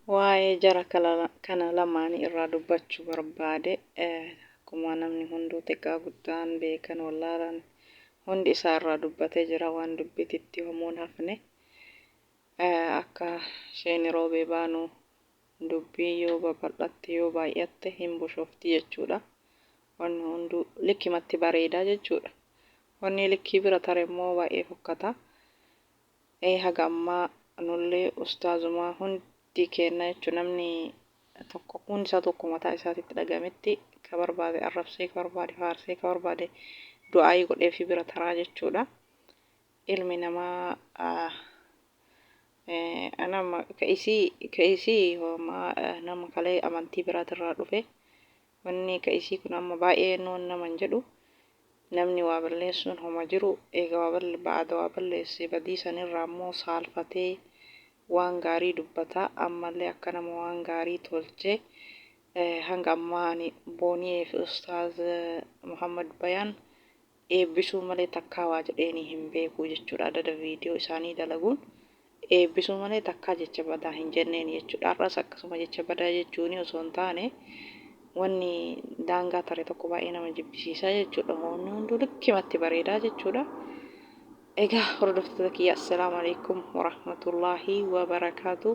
Waa'ee jara kana lamaanii irraa dubbachuu barbaade. Akkuma namni hunduu xiqqaa guddaan beekan wallaalaan hundi isaa irraa dubbatee jira waan dubbititti homuun hafne. Akka isheen roobee baanu dubbii yoo babal'atte yoo baay'atte hin bushoofti jechuudha. Wanni hunduu likkimatti bareeda jechuudha. Wanni likkii bira tare immoo baay'ee fokkata. Ee haga ammaa nullee ustaazumaa hundi keenna jechuun namni tokko hundi isaa tokko mataa isaatitti dhagametti ka barbaade arrabsee ka barbaade faarsee ka barbaade du'aayii godheefii bira taraa jechuudha. Ilmi namaa nama ka isii ka isii homaa nama kalee amantii biraatirraa dhufe wanni ka isii kun amma baay'ee noon naman jedhu. Namni waa balleessuun homa jiru eega waa ba'ada waa balleesse badii sanirraa immoo saalfatee waan gaarii dubbata. Ammallee akka nama waan gaarii tolche hanga ammaa ani Booniyee fi Ustaaz Muhammad Bayaan eebbisuu malee takkaa waa jedheenii hin beeku jechuudha. Adada viidiyoo isaanii dalaguun eebbisuu malee takkaa jecha badaa hin jenneen jechuudha. Har'as akkasuma jecha badaa jechuun osoo hin taane wanni daangaa tare tokko baay'ee nama jibbisiisaa jechuudha. Wanni hunduu likkimatti bareedaa jechuudha. Egaa hordoftoota kiyya, assalaamu alaikum warahmatullaahi wabarakaatu.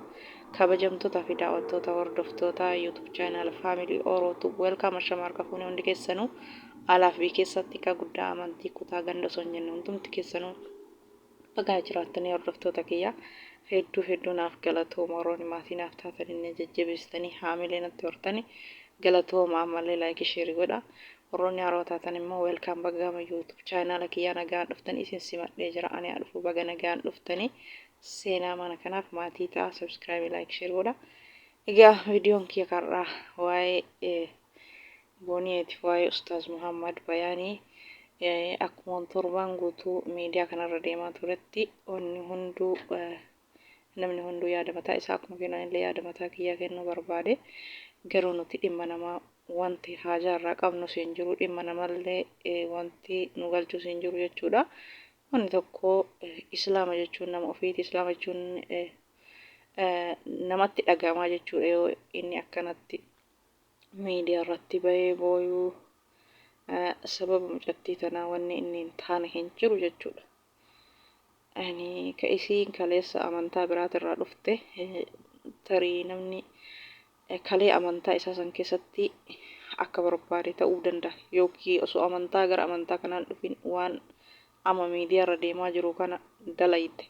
Kabajamtoota fi daawwattoota hordoftoota YouTube channel Family Oro Tube, welcome. Ashama harka fuunee hundi keessanuu alaaf biyya keessatti ka guddaa amantii kutaa ganda osoo hin jenne hundumti keessanuu bagaa jiraattanii. Hordoftoota kiyya, hedduu hedduu naaf galatooma. Warroonni maatii naaf taatanii jajjabeessitanii haamilee natti hortanii galatooma. Ammallee like, share godha. Warroonni haroo taatan immoo welcome, baga gama YouTube channel kiyyaa nagaan dhuftan. Isin simadhee jira. Ani haa dhufu, baga nagaan dhuftanii. Seenaa mana kanaaf maatii ta'a, subscribe, like, share godha. Egaa viidiyoon kiyya karraa waa'ee Booniyeetiif waa'ee Ustaaz Muhammad Bayaanii. Akkuma torbaan guutuu miidiyaa kanarra deemaa turetti wanni hunduu namni hunduu yaada mataa isaa akkuma kennanillee yaada mataa kiyyaa kennuu barbaade. Garuu nuti dhimma namaa wanti haajaa irraa qabnus hin jiru, dhimma namallee wanti nu galchus hin jiru jechuudha. Wanni tokko islaama jechuun nama ofiiti, islaama jechuun namatti dhagahamaa jechuudha. Yoo inni akkanatti miidiyaa irratti bahee booyuu sababa mucattii tanaa wanni inni hin taane hin jiru jechuudha. Ani ka isiin kaleessa amantaa biraatirraa dhufte, tarii namni kalee amantaa isaa san keessatti akka barbaade ta'uu danda'a. Yookiin osoo amantaa gara amantaa kanaan dhufin waan amma miidiyaa irra deemaa jiru kana dalayte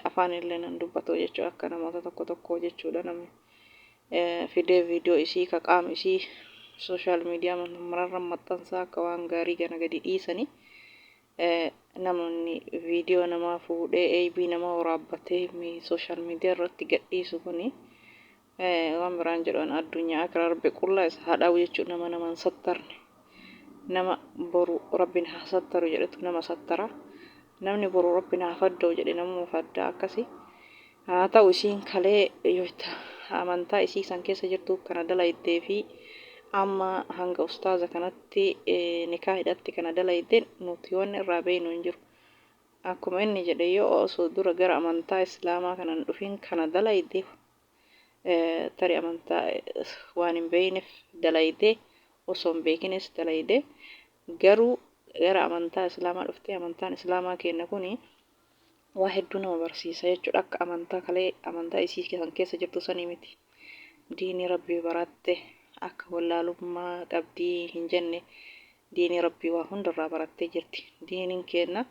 afaan illee nan dubbatu jechuudha, akka namoota tokko tokko jechuudha. Namni fidee viidiyoo isii ka qaama isii social media mararra maxxansaa akka waan gaarii gana gadi dhiisanii, namoonni viidiyoo namaa fuudhee eebii namaa waraabbatee social media irratti gadhiisu kuni waan biraan jedhan addunyaa akira rabbi qullaa isa haa dhaabu jechuudha. Nama naman sattarne, nama boru rabbiin haa sattaru jedhetu nama sattara. Namni boru rabbiin haa fadda'u jedhe namuma faddaa. Akkasi haa ta'u, isiin kalee amantaa isii san keessa jirtu kana dalaytee fi amma hanga ustaaza kanatti nikaa hidhatti kana dalayte nuti wanni irraa beeynu hin jiru. Akkuma inni jedhe, yoo osoo dura gara amantaa islaamaa kanan dhufin kana dalayte, tarii amantaa waan hin beeyneef dalayte, osoo hin beekines dalayte. Garuu gara amantaa islaamaa dhuftee, amantaan islaamaa kenna kuni waa hedduu nama barsiisa jechuudha. Akka amantaa kalee amantaa isii san keessa jirtu sanii miti. Diinii rabbii baratte, akka wallaalummaa qabdii hin jenne, diinii rabbii waa hundarraa barattee jirti. Diiniin kenna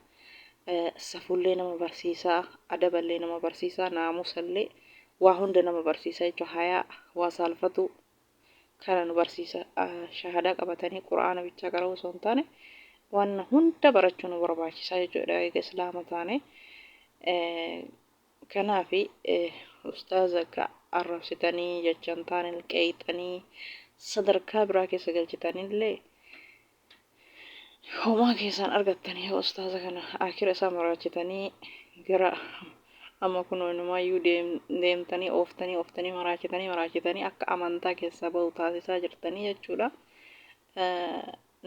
safullee nama barsiisaa, adaballee nama barsiisaa, naamusallee waa hunda nama barsiisa jechuudha. Hayaa waa saalfatu kana nu barsiisa. Shahadaa qabatanii quraana bichaa qara'uu osoo hin taane waan hunda barachuu nu barbaachisa jechuudha eega islaama taane. Kanaafi ustaaza ka arrabsitanii jecha hin taane qeeyxanii sadarkaa biraa keessa galchitanillee homaa keessaan argattanii yoo ustaaza kana akira isaa maraachitanii gara amma kunoo inumaayyuu deemtanii ooftanii ooftanii maraachitanii maraachitanii akka amantaa keessaa bahu taasisaa jirtanii jechuudha.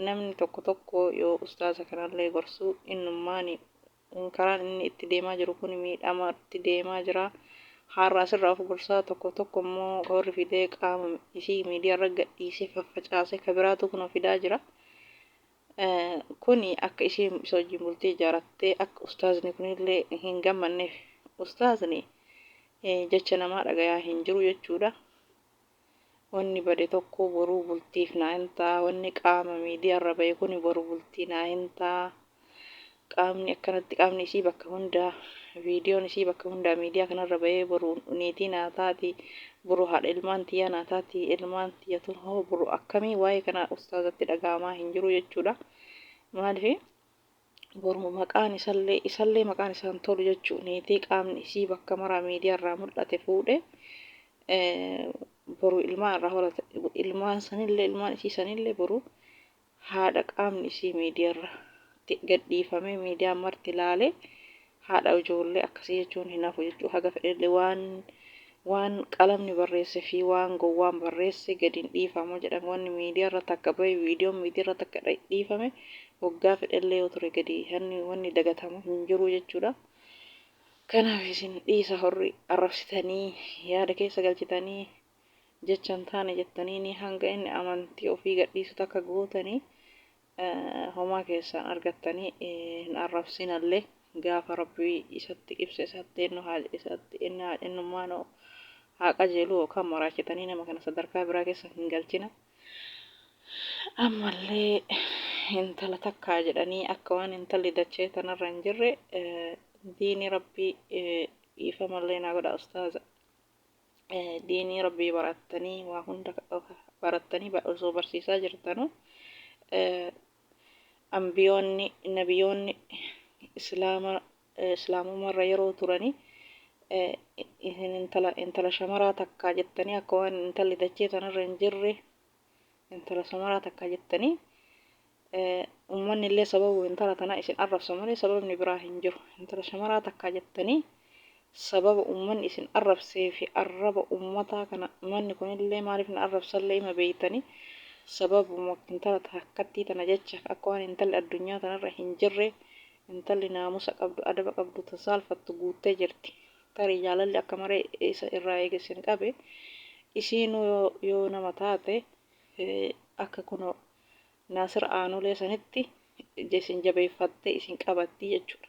Namni tokko tokko yoo ustaaza kanallee gorsuu innummaani karaan inni itti deemaa jiru kun miidhamaatti deemaa jira. Har'a asirraa of gorsaa tokko tokko immoo warri fidee qaama isii miidiyaa irra gadhiisee faffacaasee ka biraatu kunoo fidaa jira. Kuni akka isiin isa wajjin bultii ijaarattee akka ustaazni kunillee hin gammanneef ustaazni jecha namaa dhagayaa hin jiru jechuudha. Wanni bade tokko boruu bultiif naa hin ta'a. Wanni qaama miidiyaa irra bahe kuni boru bultii naa hin ta'a. Qaamni akkanatti qaamni isii bakka hundaa viidiyoon isii bakka hundaa miidiyaa kanarra bahee boru niitii naa taati boru haadha ilmaan tiyyaa naa taati ilmaan tiyya tun hoo boru akkamii waa'ee kana ustaazatti dhaga'amaa hin jiru jechuudha. Maaliif boru maqaan isallee isallee maqaan isaan tolu jechuu niitii qaamni isii bakka maraa miidiyaa irraa mul'ate fuudhe boru ilmaan irraa horate ilmaan sanillee ilmaan isii sanillee boru haadha qaamni isii miidiyaarratti gadhiifamee miidiyaan marti ilaale haadha ijoollee akkasii jechuun hin hafu jechuu haga fedhellee waan waan qalamni barreesse fi waan gowwaan barreesse gadi hin dhiifamu jedhame wanni miidiyaarra takka bahe viidiyoon miidiyaarra takka dhiifame waggaa fedhellee yoo ture gadi wanni dagatamu hin jiru jechuudha. Kanaaf isin dhiisa horri arrabsitanii yaada keessa galchitanii jecha hin taane jettaniini hanga inni amantii ofii gadhiisu takka gootanii homaa keessaan argattanii hin arrabsinallee gaafa rabbii isatti ibse isatti ennu haa isatti inni haa ennummaan haa qajeelu yookaan maraachitanii nama kana sadarkaa biraa keessa hin galchina. Ammallee intala takkaa jedhanii akka waan intalli dachee tanarra hin jirre diinii rabbii dhiifamallee naa godha ustaaza. Diinii rabbii barattanii waa hunda barattanii osoo barsiisaa jirtanu ambiyoonni nabiyoonni islaama islaamummarra yeroo turanii isin intala intala shamaraa takkaa jettanii akka waan intalli dachee tanarra hin jirre intala shamaraa takkaa jettanii ummanni illee sababa intala tanaa isin arrabsa malee sababni biraa hin jiru intala shamaraa takkaa jettanii sababa ummanni isin arrabsee fi arraba ummataa kana manni kunillee maaliif na arrabsallee ima beeytanii sababuma intala takkattii tana jecha akka waan intalli addunyaa tanarra hin jirre intalli naamusa qabdu adaba qabdu tasaalfattu guuttee jirti. Tarii jaalalli akka maree isa irraa eegesin qabe isiinuu yoo nama taate akka kunoo Naasir Aanolee sanitti isin jabeeffattee isin qabatti jechuudha.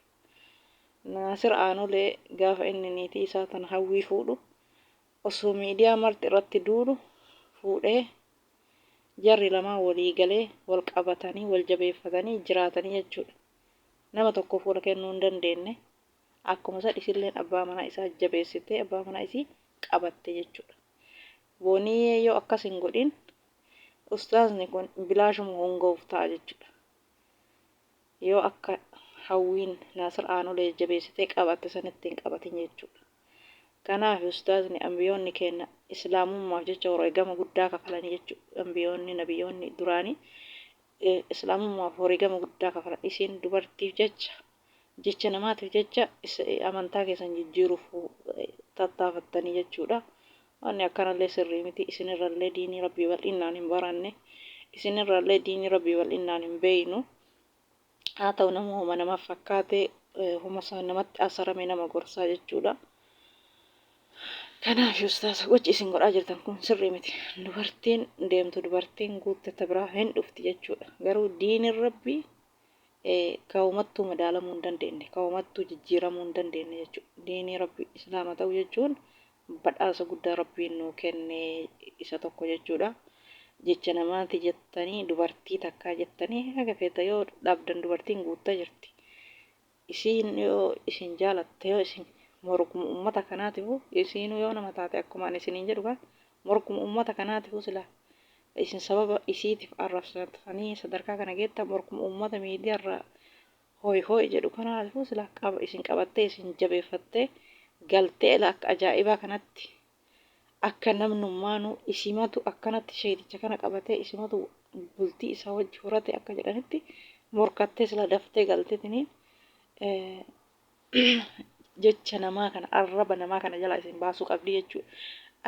Naasir Aanolee gaafa inni niitii isaa tana hawwii fuudhu osoo miidiyaa marti irratti duulu fuudhee jarri lamaan walii galee wal qabatanii wal jabeeffatanii jiraatanii jechuudha. Nama tokko fuula kennuu hin dandeenye akkuma san isilleen abbaa manaa isaa jabeessitee abbaa manaa isii qabatte jechuudha. Booniyyee yoo akkas hin godhin ustaazni kun bilaashuma honga'uuf ta'a jechuudha. Yoo akka hawwiin Naasir Aanolee jabeessitee qabatte sanitti hin qabatin jechuudha. Kanaaf ustaazni ambiyoonni keenya islaamummaaf jecha wareegama guddaa kafalanii jechuudha. Ambiyoonni nabiyyoonni duraanii islaamummaaf wareegama guddaa kafalan. Isin dubartiif jecha jecha namaatiif jecha amantaa keessan jijjiiruuf tattaafattanii jechuudha. Wanni akkanallee sirrii miti. Isinirrallee diinii rabbii bal'innaan hin baranne. Isinirrallee diinii rabbii bal'innaan hin beeynu. Haa ta'u nama homa namaaf fakkaate homa namatti asarame nama gorsaa jechuudha. Kanaaf ustaas gochi isin godhaa jirtan kun sirrii miti. Dubartiin deemtu dubartiin guuttata biraa hin dhufti jechuudha. Garuu diiniin rabbii kawumattuu madaalamuu hin dandeenye, kawumattuu jijjiiramuu hin dandeenye jechuudha. Diinii rabbii islaama ta'uu jechuun badhaasa guddaa rabbiin nuu kenne isa tokko jechuudha. Jecha namaati jettanii dubartii takkaa jettanii haga feeta yoo dhabdan dubartiin guuttaa jirti. Isiin yoo isin jaalatte yoo isin morkuma ummata kanaatifu isiinuu yoo nama taate akkuma ani isiniin jedhu kan morkuma ummata kanaatifu sila isin sababa isiitiif arrabsatanii sadarkaa kana geetta morkuma ummata miidiyaarraa hooy hooy jedhu kanaatifu sila qaba isin qabattee isin jabeeffattee galtee ila akka ajaa'ibaa kanatti akka namnummaanuu isimatu akkanatti sheeyticha kana qabatee isimatu bultii isaa wajji horate akka jedhanitti morkattee sila daftee galteetiniin jecha namaa kana arraba namaa kana jalaa isin baasuu qabdi jechuudha.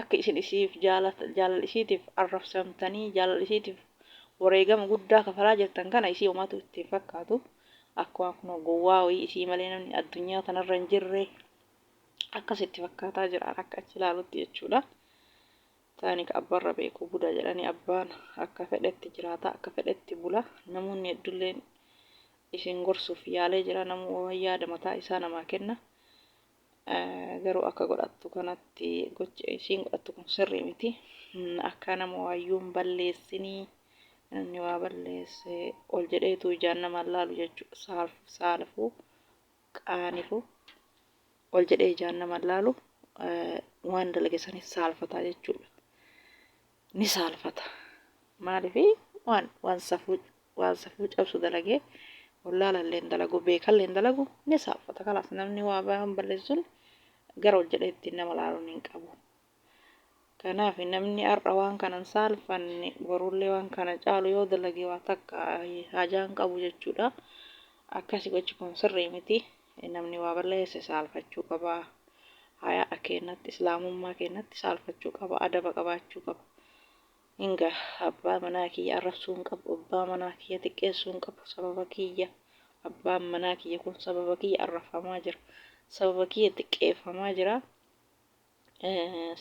Akka isin isiif jaalala isiitiif arrabsamtanii jaalala isiitiif wareegama guddaa kafalaa jirtan kana isii homaatu itti hin fakkaatu. Akka waan kunoo gowwaa wayii isii malee namni addunyaa tanarra hin jirre Akkasitti fakkaataa jira akka achi ilaalutti jechuudha. Taani ka abbarra beeku buda jedhanii abbaan akka fedhetti jiraata, akka fedhetti bula. Namoonni heddulleen isin gorsuuf yaalee jira. Namuu yaada mataa isaa namaa kenna. Garuu akka godhattu kanatti gochi isiin godhattu kun sirrii miti. Akka nama waayyuu hin balleessinii, namni waa balleesse ol jedheetu ijaan nama hin laalu jechuudha. Saalfuu, qaanifu ol jedhee ijaan nama hin laalu, waan dalage sanis saalfataa jechuudha. Ni saalfata. Maaliif waan safuu cabsu dalagee wallaalallee hin dalagu, beekallee hin dalagu, ni saalfata. Kalaas namni waa waan balleessu sun gara ol jedhee ittiin nama laaluun hin qabu. Kanaaf namni har'a waan kana hin saalfanne borullee waan kana caalu yoo dalage waa takka hajaa hin qabu jechuudha. Akkasi gochi kun sirrii miti. Namni waa balleesse saalfachuu qaba. Hayaa keenyatti, islaamummaa keenyatti saalfachuu qaba. Adaba qabaachuu qaba. Hinga abbaa manaa kiyya arrabsuu hin qabu. Abbaa manaa kiyya xiqqeessuu hin qabu. Sababa kiyya abbaan manaa kiyya kun sababa kiyya arrafamaa jira. Sababa kiyya xiqqeeffamaa jira.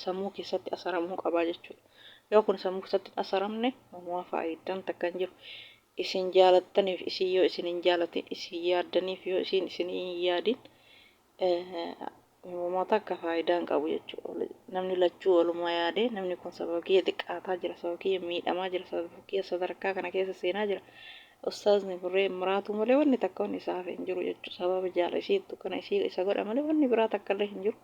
Sammuu keessatti asaramuu qabaa jechuudha. Yoo kun sammuu keessatti hin asaramne, homaa faayidaan takka hin jiru. Isin jaalattaniif isin yoo isin hin jaalatin, isin yaaddaniif yoo isin isin hin yaadin, homaa takka faayidaa hin qabu jechuudha. Namni lachuu walumaa yaadee, namni kun sababa kiyya xiqqaataa jira, sababa kiyya miidhamaa jira, sababa kiyya sadarkaa kana keessa seenaa jira. Ustaazni burree muraatu malee wanni takka wanni isaaf hin jiru jechuudha. Sababa jaala isiittu kana isii isa godha malee wanni biraa takka illee hin jiru.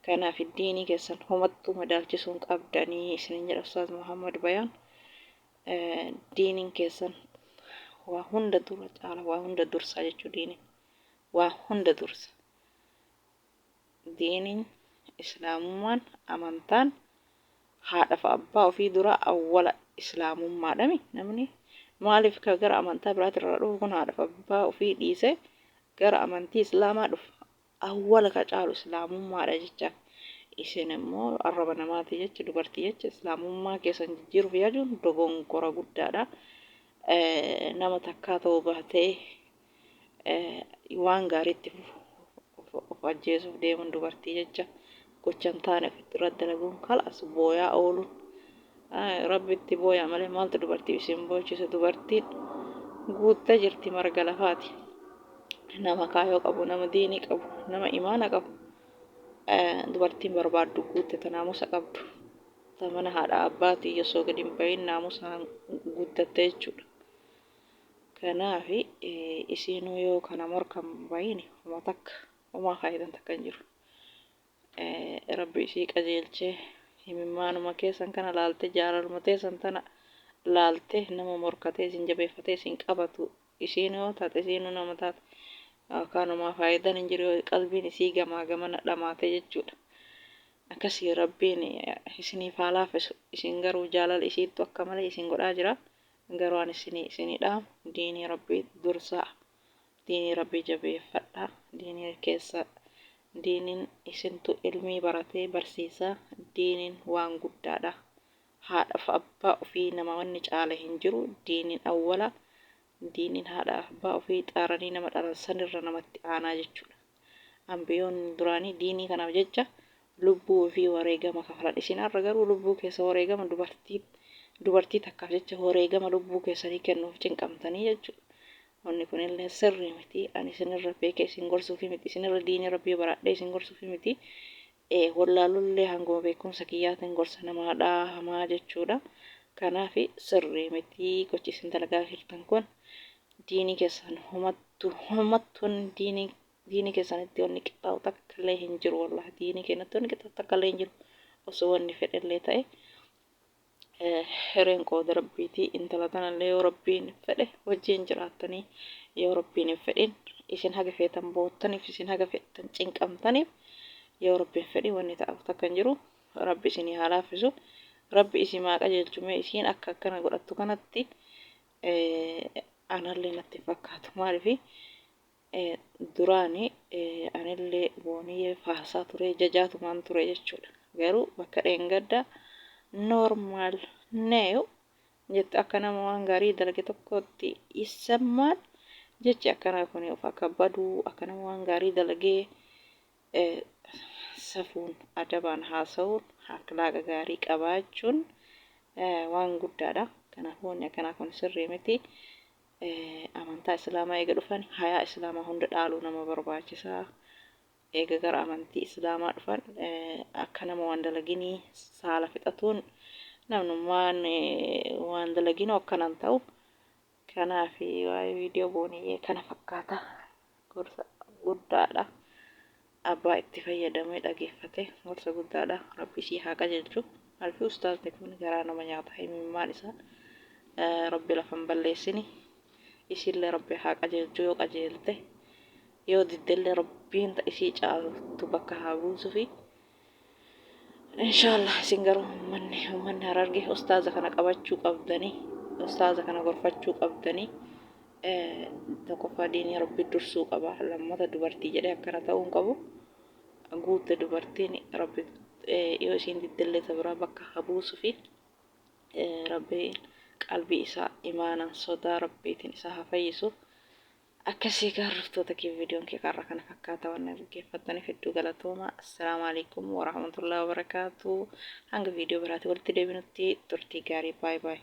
Kanaaf diinii keessan homattuu madaalchisuun qabdanii isinin jedha Ustaaz Muhammad Bayaan. Diiniin keessan waa hunda dura caala, waa hunda dursaa jechuu, diiniin waa hunda dursa. Diiniin islaamummaan, amantaan haadhaaf abbaa ofii dura awwala islaamummaadhami. Namni maaliif ka gara amantaa biraatti irraa dhufu kun haadhaaf abbaa ofii dhiisee gara amantii islaamaa dhufa? Awwala ka caalu islaamummaadha jecha. Isin immoo arraba namaati jecha, dubartii jecha islaamummaa keessan jijjiiruuf yaaduun dogongora guddaadha. Nama takkaa ta'uu baatee waan gaariitti of ajjeesuuf deemuun, dubartii jecha gocha hin taane ofitti irratti dalaguun, kalaas booyaa ooluun, rabbitti booyaa malee maaltu dubartii isin boochise? Dubartiin guuttee jirti marga lafaati. Nama kaayoo qabu, nama diinii qabu, nama imaana qabu dubartiin barbaaddu guutte, ta naamusa qabdu, ta mana haadha abbaatii osoo gadi hin bahin naamusaan guuttatte jechuudha. Kanaaf isiinuu yoo kana morkan bahin, homa takka homaa faayidaan takka hin jiru. Rabbi isii qajeelchee, himimmaanuma keessan kana laalte, jaalaluma teessan tana laalte, nama morkatee isin jabeeffatee isin qabatu isiin yoo taate, isiinuu nama taate, kanumaa faayidaan hin jiru yoo qalbiin isii gamaa gamana dhamaate jechuudha. Akkasii rabbiin isiniif haa laaffisu. Isin garuu jaalala isiittu akka malee isin godhaa jira. Garuu ani isinii dhaamu, diinii rabbii dursaa. Diinii rabbii jabeeffadhaa. Diinii keessa diiniin isintu ilmii baratee barsiisaa. Diiniin waan guddaadha. Haadhaaf abbaa ofii nama wanni caale hin jiru. Diiniin awwala. Diiniin haadha abbaa ofii xaaranii nama dhalan sanirra namatti aanaa jechuudha. Ambiyoonni duraanii diinii kanaaf jecha lubbuu ofii wareegama kafalan. Isin har'a garuu lubbuu keessa wareegama dubartii takkaaf jecha wareegama lubbuu keessanii kennuuf cinqamtanii jechuudha. Wanni kunillee sirrii miti. Ani isinirra beekee isin gorsuufi miti. Isinirra diinii rabbii baradhee isin gorsuufi miti. Wallaalullee hanguma beekumsa kiyyaatiin gorsa namaa dhaahamaa jechuudha. Kanaaf sirrii miti gochi isin dalagaa jirtan kun. Diinii keessan homattuun diinii keessanitti wanni qixxaa'u takka illee hin jiru, wallahi diinii keenyatti wanni qixxaa'u takka illee hin jiru osoo wanni fedhellee ta'e. Hireen qooda rabbiitii. Intala tanallee yoo rabbiin fedhe wajjin jiraattanii, yoo rabbiin hin fedhin, isin haga feetan boottaniif, isin haga feetan cinqamtaniif, yoo rabbiin fedhin wanni ta'u takka hin jiru. Rabbi isinii haa laaffisu, rabbi isin haa qajeelchu. Mee isiin akka akkana godhattu kanatti anallee natti hin fakkaatu. Maaliifi duraani anillee booniyyee faarsaa ture, jajaatumaan ture jechuudha. Garuu bakka dheengadda normal neeyu jettu akka nama waan gaarii dalage tokkotti isammaan jechi akkanaa kun of akka baduu, akka nama waan gaarii dalagee. Safuun adabaan haasa'uun akhlaaqa gaarii qabaachuun waan guddaadha. Kanaafuu wanni akkanaa kun sirrii miti. Amantaa Islaamaa eega dhufan hayaa Islaamaa hunda dhaaluu nama barbaachisa. Eega gara amantii Islaamaa dhufan akka nama waan dalaginii saala fixatuun namnummaan waan dalaginuu akkanan ta'u. Kanaaf waa'ee viidiyoo booniyyee kana fakkaata. Gorsa guddaadha. Abbaa itti fayyadamee dhageeffate gorsa guddaadha. Rabbi isii haa qajeelchu. Alfi ustaazni kun garaa nama nyaata imimmaan isaa rabbi lafa hin balleessini. Isiillee rabbi haa qajeelchu yoo qajeelte yoo diddellee rabbiin ta isii caaltu bakka haa buusufi. Inshaallah isin garuu ummanni Hararge ustaaza kana qabachuu qabdanii ustaaza kana gorfachuu qabdanii tokkoffaa diinii rabbi dursuu qaba lammata dubartii jedhee akkana ta'uu hin qabu guutte dubartiin rabbi yoo isiin diddellee ta biraa bakka haa buusufi rabbiin qalbii isaa imaanan sodaa rabbiitiin isaa haa fayyisu. Akkasii egaa hordoftoota kee viidiyoon kee karra kana fakkaata waan na dhaggeeffattaniif hedduu galatooma. Assalaamu alaikum warahmatullahi wabarakaatu. Hanga viidiyoo biraatti walitti deebinutti turtii gaarii baay baay.